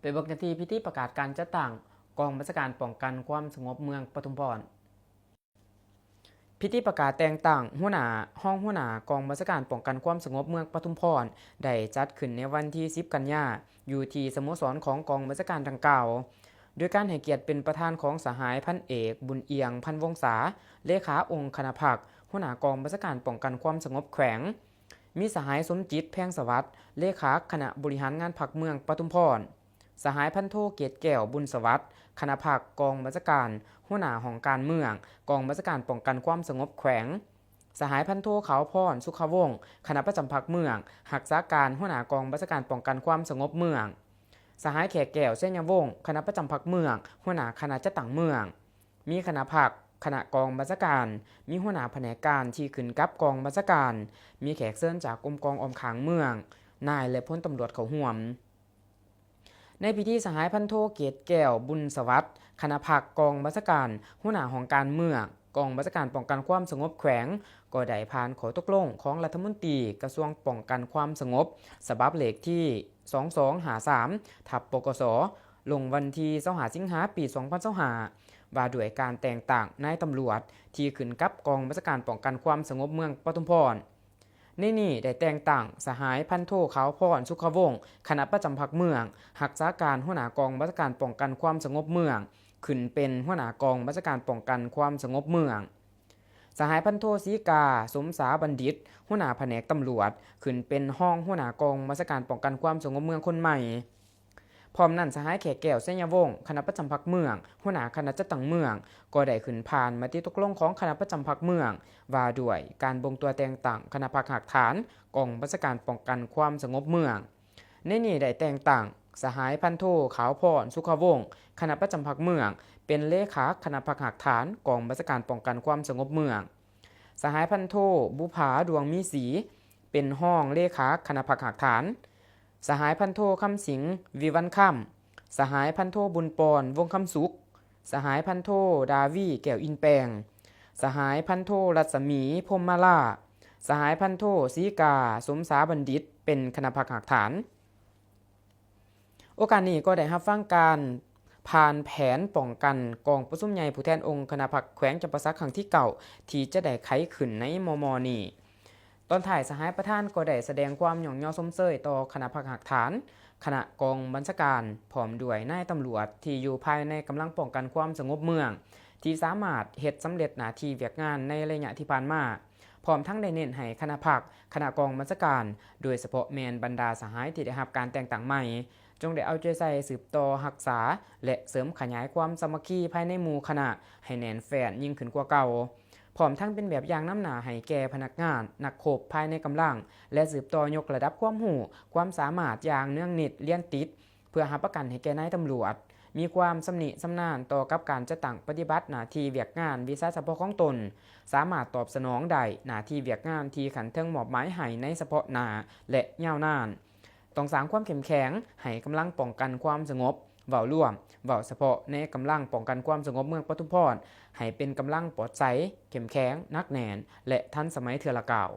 ໄປເບິ່ງກັນທີ່ພິທີປະກາດການຈັດຕັ້ງກອງບັນຊາການປ້ອງກັນຄວາມສະຫງົບເມືອງປະທຸມພອນ. ພິທີປະກາດແຕ່ງຕັ້ງຫົວໜ້າ, ຮອງຫົວໜ້າກອງບັນຊາການປ້ອງກັນຄວາມສະຫງົບເມືອງປະທຸມພອນ ໄດ້ຈັດຂຶ້ນໃນວັນທີສິບ ກັນຍາ ຢູ່ທີ່ສະໂມສອນຂອງກອງບັນຊາການດັ່ງກ່າວ, ໂດຍການໃຫ້ກຽດເປັນປະທານຂອງສະຫາຍພັນເອກ ບຸນອຽງ ພັນວົງສາ ເລຂາອົງຄະນະພັກ, ຫົວໜ້າກອງບັນຊາການປ້ອງກັນຄວາມສະຫງົບແຂວງ, ມີສະຫາຍ ສົມຈິດ ແພງສະຫວັດ ເລຂາຄະນະບໍລິຫານງານພັກເມືອງປະທຸມພອນ, ສະຫາຍ ພັນໂທ ເກດແກ້ວ ບຸນສະຫວັດ ຄະນະພັກກອງບັນຊາການ, ຫົວໜ້າຫ້ອງການເມືອງ ກອງບັນຊາການປ້ອງກັນຄວາມສະຫງົບແຂວງ, ສະຫາຍ ພັນໂທ ຂາວພອນ ສຸຂະວົງ ຄະນະປະຈຳພັກເມືອງ ຮັກສາການຫົວໜ້າກອງບັນຊາການປ້ອງກັນຄວາມສະຫງົບເມືອງ, ສະຫາຍ ແຂກແກ້ວ ໄຊຍະວົງ ຄະນະປະຈຳພັກເມືອງ ຫົວໜ້າຄະນະຈັດຕັ້ງເມືອງ, ມີຄະນະພັກ, ຄະນະກອງບັນຊາການ, ມີຫົວໜ້າພະແນກການທີ່ຂຶ້ນກັບກອງບັນຊາການ, ມີແຂກເຊີນຈາກກົມກອງອ້ອມຂ້າງເມືອງ, ນາຍ ແລະ ພົນຕຳຫຼວດເຂົ້າຮ່ວມ. ໃນພິທີ ສະຫາຍ ພັນໂທ ເກດແກ້ວ ບຸນສະຫວັດ ຄະນະພັກກອງບັນຊາການ, ຫົວໜ້າຫ້ອງການເມືອງ ກອງບັນຊາການປ້ອງກັນຄວາມສະຫງົບແຂວງ ກໍໄດ້ຜ່ານຂໍ້ຕົກລົງຂອງລັດຖະມົນຕີກະຊວງປ້ອງກັນຄວາມສະຫງົບ ສະບັບເລກທີ ສອງສອງຫ້າສາມ ທັບ ປກສ ລົງວັນທີ ຊາວຫ້າ ສິງຫາ ປີ ສອງພັນຊາວຫ້າ ວ່າດ້ວຍການແຕ່ງຕັ້ງນາຍຕຳຫຼວດທີ່ຂຶ້ນກັບກອງບັນຊາການປ້ອງກັນຄວາມສະຫງົບເມືອງປະທຸມພອນ. ໃນນີ້ໄດ້ແຕ່ງຕັ້ງສະຫາຍ ພັນໂທ ຂາວພອນ ສຸຂະວົງ ຄະນະປະຈຳພັກເມືອງ ຮັກສາການຫົວໜ້າກອງບັນຊາການປ້ອງກັນຄວາມສະຫງົບເມືອງ ຂຶ້ນເປັນຫົວໜ້າກອງບັນຊາການປ້ອງກັນຄວາມສະຫງົບເມືອງ, ສະຫາຍ ພັນໂທ ສີກາ ສົມສາບັນດິດ ຫົວໜ້າພະແນກຕຳຫຼວດ ຂຶ້ນເປັນຮອງຫົວໜ້າກອງບັນຊາການປ້ອງກັນຄວາມສະຫງົບເມືອງຄົນໃໝ່. ພ້ອມນັ້ນ ສະຫາຍ ແຂກແກ້ວ ໄຊຍະວົງ ຄະນະປະຈຳພັກເມືອງ ຫົວໜ້າຄະນະຈັດຕັ້ງເມືອງ ກໍໄດ້ຂຶ້ນຜ່ານມະຕິຕົກລົງຂອງຄະນະປະຈຳພັກເມືອງ ວ່າດ້ວຍການບົ່ງຕົວແຕ່ງຕັ້ງຄະນະພັກຮາກຖານກອງບັນຊາການປ້ອງກັນຄວາມສະຫງົບເມືອງ. ໃນນີ້ໄດ້ແຕ່ງຕັ້ງສະຫາຍ ພັນໂທ ຂາວພອນ ສຸຂະວົງ ຄະນະປະຈຳພັກເມືອງ ເປັນເລຂາຄະນະພັກຮາກຖານກອງບັນຊາການປ້ອງກັນຄວາມສະຫງົບເມືອງ, ສະຫາຍ ພັນໂທ ບຸພາ ດວງມີສີ ເປັນຮອງເລຂາຄະນະພັກຮາກຖານ, ສະຫາຍ ພັນໂທ ຄຳສິງ ວິວັນຄຳ, ສະຫາຍ ພັນໂທ ບຸນປອນ ວົງຄຳສຸກ, ສະຫາຍ ພັນໂທ ດາວີ ແກ້ວອິນແປງ, ສະຫາຍ ພັນໂທ ລັດສະໝີ ພົມມາລາ, ສະຫາຍ ພັນໂທ ສີກາ ສົມສາບັນດິດ ເປັນຄະນະພັກຮາກຖານ. ໂອກາດນີ້ກໍໄດ້ຮັບຟັງການຜ່ານແຜນປ້ອງກັນກອງປະຊຸມໃຫຍ່ຜູ້ແທນອົງຄະນະພັກແຂວງຈຳປາສັກຄັ້ງທີເກົ້າ ທີ່ຈະໄດ້ໄຂຂຶ້ນໃນມໍ່ໆນີ້. ຕອນທ້າຍ ສະຫາຍປະທານກໍໄດ້ສະແດງຄວາມຍ້ອງຍໍຊົມເຊີຍຕໍ່ຄະນະພັກຮາກຖານ, ຄະນະກອງບັນຊາການ ພ້ອມດ້ວຍນາຍຕຳຫຼວດທີ່ຢູ່ພາຍໃນກຳລັງປ້ອງກັນຄວາມສະຫງົບເມືອງ ທີ່ສາມາດເຮັດສຳເລັດໜ້າທີ່ວຽກງານໃນໄລຍະທີ່ຜ່ານມາ, ພ້ອມທັງໄດ້ເນັ້ນໃຫ້ຄະນະພັກ, ຄະນະກອງບັນຊາການ, ໂດຍສະເພາະແມ່ນບັນດາສະຫາຍທີ່ໄດ້ຮັບການແຕ່ງຕັ້ງໃໝ່, ຈົ່ງໄດ້ເອົາໃຈໃສ່ສືບຕໍ່ຮັກສາ ແລະ ເສີມຂະຫຍາຍຄວາມສາມັກຄີພາຍໃນໝູ່ຄະນະໃຫ້ແໜ້ນແຟ້ນຍິ່ງຂຶ້ນກວ່າເກົ່າ, ພ້ອມທັງເປັນແບບຢ່າງນຳໜ້າໃຫ້ແກ່ພະນັກງານ, ນັກຮົບພາຍໃນກຳລັງ ແລະ ສືບຕໍ່ຍົກລະດັບຄວາມຮູ້, ຄວາມສາມາດຢ່າງເນືອງນິດ, ລຽນຕິດ, ເພື່ອຮັບປະກັນໃຫ້ແກ່ນາຍຕຳຫຼວດ ມີຄວາມຊຳນິຊຳນານຕໍ່ກັບການຈັດຕັ້ງປະຕິບັດໜ້າທີ່ວຽກງານວິຊາສະເພາະຂອງຕົນ, ສາມາດຕອບສະໜອງໄດ້ໜ້າທີ່ວຽກງານທີ່ຂັ້ນເທິງມອບໝາຍໃຫ້ໃນສະເພາະໜ້າ ແລະ ຍາວນານ. ຕ້ອງສ້າງຄວາມເຂັ້ມແຂງໃຫ້ກຳລັງປ້ອງກັນຄວາມສະຫງົບ ເວົ້າລວມ, ເວົ້າສະເພາະໃນກຳລັງປ້ອງກັນຄວາມສະຫງົບເມືອງປະທຸມພອນ ໃຫ້ເປັນກຳລັງປອດໃສ, ເຂັ້ມແຂງ, ໜັກແໜ້ນ ແລະ ທັນສະໄໝເທື່ອລະກ້າວ.